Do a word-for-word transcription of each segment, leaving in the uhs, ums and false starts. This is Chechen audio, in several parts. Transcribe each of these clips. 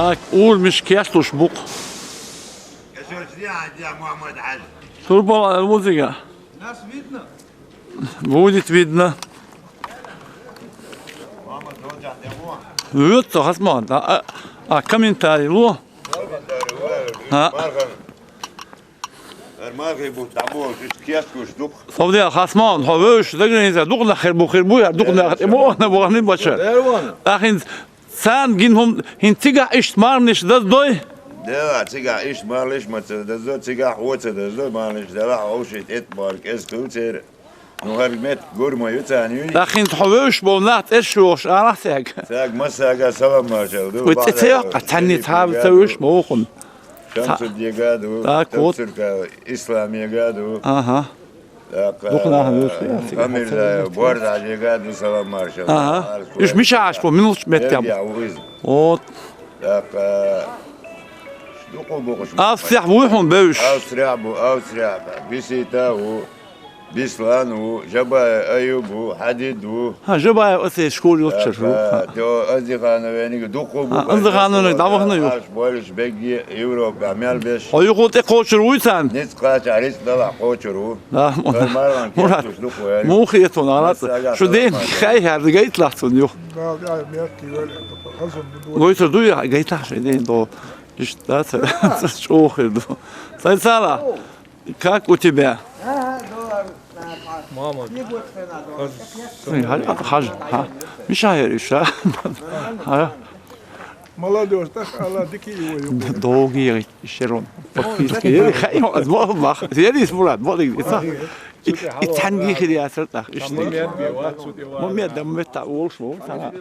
Так, ур миш кешлуш букъ. Турбал музыка. Будет видно. Вот, то хасман. А, а, а комментарий ло. А. Нормально будет, там будет, кешлуш дукъ. Совдя хасман, хо веш, дагринза, дукъ нахер бу, хер бу, я дукъ нахер бу, на бу, не бача. Ахин Цан гин хӀум, хӀин цигахь иштта марниш даздой? Дела, цигахь иштта марниш ма ца даздой, цигахь хӀу ца даздой, марниш дела, хьовши тӀетӀа бара кӀезиг хилла церан. Ну, хӀара мет гур ма ю царна юй. ТӀаккха хӀинца хьо вевзаш болу нах тӀе шуьйхуш арахь саг? Саг массага салам маршалла ду. Вай цӀе ца йоккху, цхьанне цхьа ца вевзаш ма ву хӀума. Шамсуддига ду, так, вот. Турка Исламига ду. Ага. Так, дукха нах а вуьйцу, э, я, цига Хамирзаев, хьо ца Бордажига ду салам маршалла. Ага. Уьш мичахь Ӏаш бу, муьлхачу меттехь бу? Бельгехь ву иза. Вот. Так, э, дукха бу уьш. Австрехь вуй хьуна бевзаш? Австрехь бу, Австрехь. Бисита ву, Бислан ву, Жабаев Аюб ву, Хьадид ву. ХӀа, Жабаев асе школа йолчуьра ву. Так, э, хӀа. Тё Аздихановниг дукха бу. ХӀа, Аздихановниг дӀавахана ю. Аш болуш бегги Европа мел беш. Хьо юха тӀе кхочур вуй царна? Ниц кхача, рицкъ далахь кхочур ву. Да, Мурат, муха хетон, а, шу ден хай хьар гайтлахь цунна юха. Гойтур ду я, гайтлахь шу ден до. Иштта, да, ца, ца чӀогӀа хир ду. Сайн сала, как у тебя? Мама. Хьажа, хьажа, хьа? Миша хӀара иша? Хьа? Молодёжь, так, ала дики его. Долгий шерон. Подписки. Ой, хай, аз мо мах. Ерис Мурат, болиг дица. Ицхьанги хириасар тах. Ишни. Момент, да, момент, та, олш, во, та.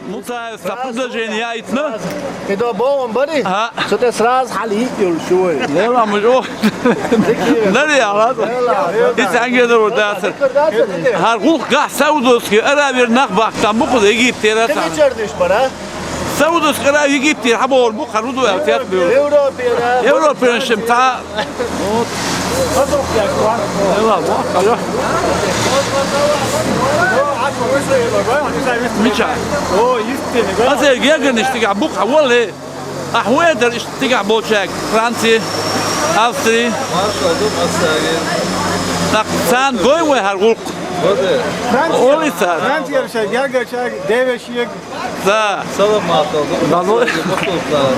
Муцаев, сан предложение яйтина. И до бомбари? А? Цу тӀе сразу хьалийта йолуш ю вай. Лела, мужо. Нари, а, ладно. Лела, лела. И цхьаьнгге дар ву дацар. ХӀара гӀуллакхехь Саудовский Аравера нах бахкан бу кхуза Египтера. Кхин царна. Мичара деш бара? Саудовский Аравия Египтера хьабогӀур бу, хӀара хӀун ду аьлла, тет бу. Европера. Европера шим цхьа. Вот. Ай, ла, бо, алло. Мича? Аса гергарнаш тӀехь бу-кх хьан валле. Ахь хӀун эр дара иштта тӀехь болчаьрга? Франция, Австрия. Маршалла ду массаьрга. ТӀаккха царна гой вай хӀара гӀуллакх? Франция. Олий цара. Франция шайн гергарчаьрга девешега. Да. Салам, Махтал. Да, ну.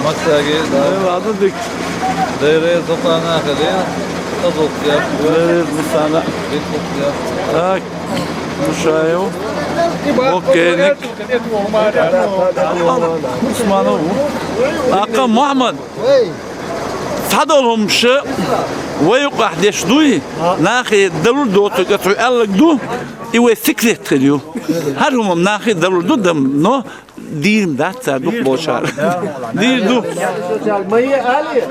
Массаьрга, да. Э, ладно, дик. Дайре, зукъана, хали. Азултия. Дайре, мусана. Битултия. Так. Мушаев. Бокеник. Усманов. Акъа Мухьаммад. Цхьадолу хӀумаш вай юкъахь деш дуй, нахе далур доцург аса хьоьга аьлларг ду, и вай секрет хир ю. ХӀара хӀума нахе далур ду дам, но дийр дац цара дукха болчара. Дийр ду.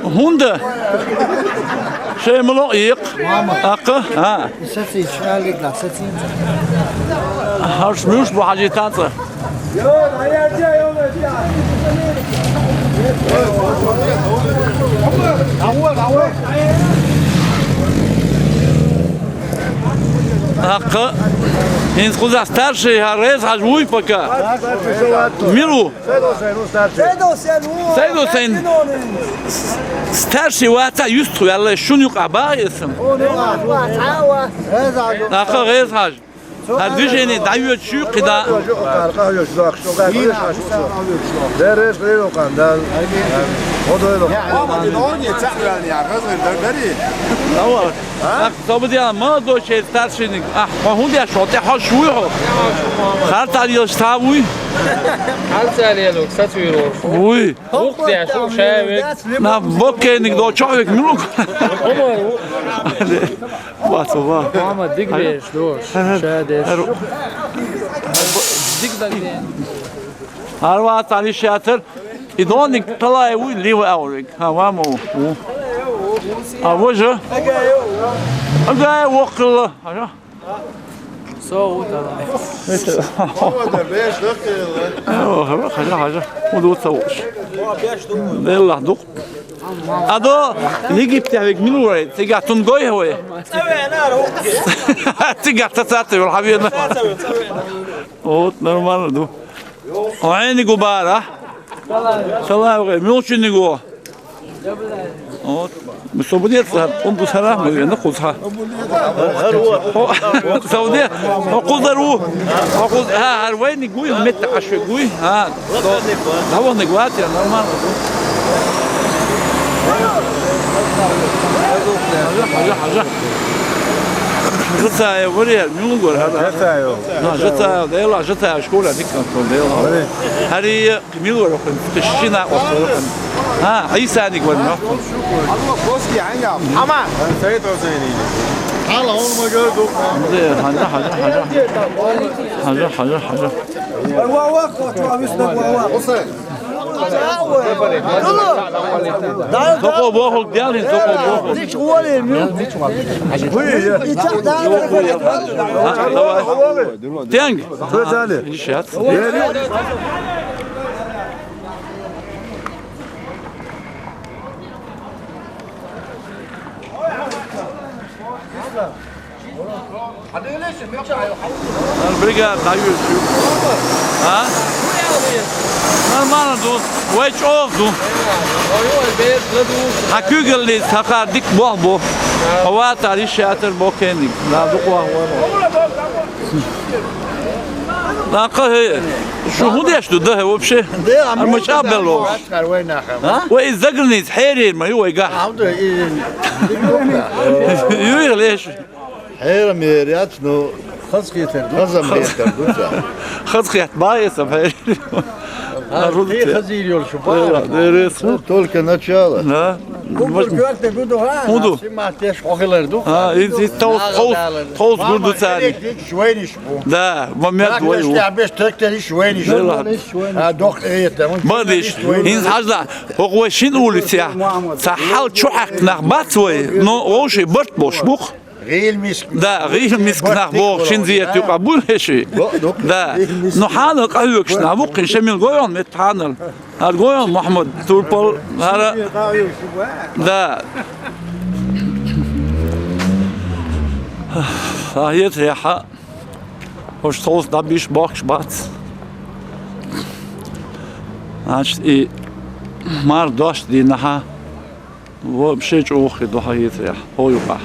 ХӀунда? Шайн ма ло а екъа. Аккха? А. Сацийча, алиг ла, сацийча. Хьарш муьш бу хьажийтан цӀа? Ахъа. ХӀинца кхузахь старший хӀара Реза-Хьажа вуй пока? Мила ву? Сайдо-Сайну старший. Сайдо-Сайну. Сайдо-Сайну. Старший вац, юстах ваьлла, шуна юкъахь бахьа эсам. Ахъа, Реза-Хьажа. ХӀара движение дӀайоьдуш ю кхидӀа. Давай. Ах, собуди, молодой человек, старшийник. Ах, хьо хӀун деш, хьо тӀе хьожуш вуй хьо? Харцалелаш ца вуй? Харцалелуг, сацвийр ву. Вуй. Вукх деш, шу шаьвиг. На боккениг до чохь век милук. Умар ву. Вац, ва. Мама, диг деш, дош. Ша деш. Диг даг де. Арва цали шатар. И доник талай вуй, лива аврик. Ха, ва мо. А вожа? Ага, вокла. Ага. Со утала. Хажа, хажа. Удуца уш. Делла дук. Адо Египте век минурай, цига тун гой хой. Цига тацата вал хавена. Вот, нормально ду. Ойни губара. Салам гой, мучини го. Вот. Собунец, он бусара, мы на кузха. Сауде, кузару. Куз, ха, хар вайни гуй, мет аши гуй. Ха. Давай не гватя, нормально. Хажа, хажа, хажа. Жицая, вари, мюнгур, хажа. Жицая. На, жицая, дела, жицая, школа, дикан, дела. Хари, мюнгур, тишина, осторожно. Ха, Исаник вари, на. Ama. Sen Seyit Hüseyin'iydi. Hala onu gördük. Хажа, хажа, хажа. Хажа, хажа, хажа. Hüseyin. Токо бохук дяли, токо бохук. Ха, давай. Тенг. Сейчас. Бригада даю. А? Нормально ду. Вай чёрт ду. А кугали саха дик бох бо. Ава тари шатер бо кениг. Да, ду ква. Да, ка хе. Шу худеш ду да вообще. А мы чабело. А? Вай заграниц херир ма ю вай га. Юй леш. Хьера мерят, ну, хазхетер ду. Хаза метр ду ца. Хазхет баеса бай. А, ты хазир йол шу бай. Дерес. Ну, только начало. Да. Кубур гёрте гуду, ха? Гуду. Сима теш хохилер ду. А, из, из тоз, тоз, тоз гурду цари. Швейниш бу. Да, момент вой. Беш тектер швейниш. А, док это. Бадиш. Ин хажда. Хоквай шин улица. Са хал чухак нах бац вай. Но воши барт бош бух. Гъил миск. Да, гъил миск нах бох шин зият юкъа бул хеши. Да. Ну хана къавюкш на бу къин шамил гойон мет хана. Ар гойон Мухаммад Турпал ара. Да. Ахет яха. Хош соус дабиш бохш бац. Значит, и мар дошт ди наха. Вообще чӀогӀа хи ду хьан хӀетарехь, хӀо юкъахь.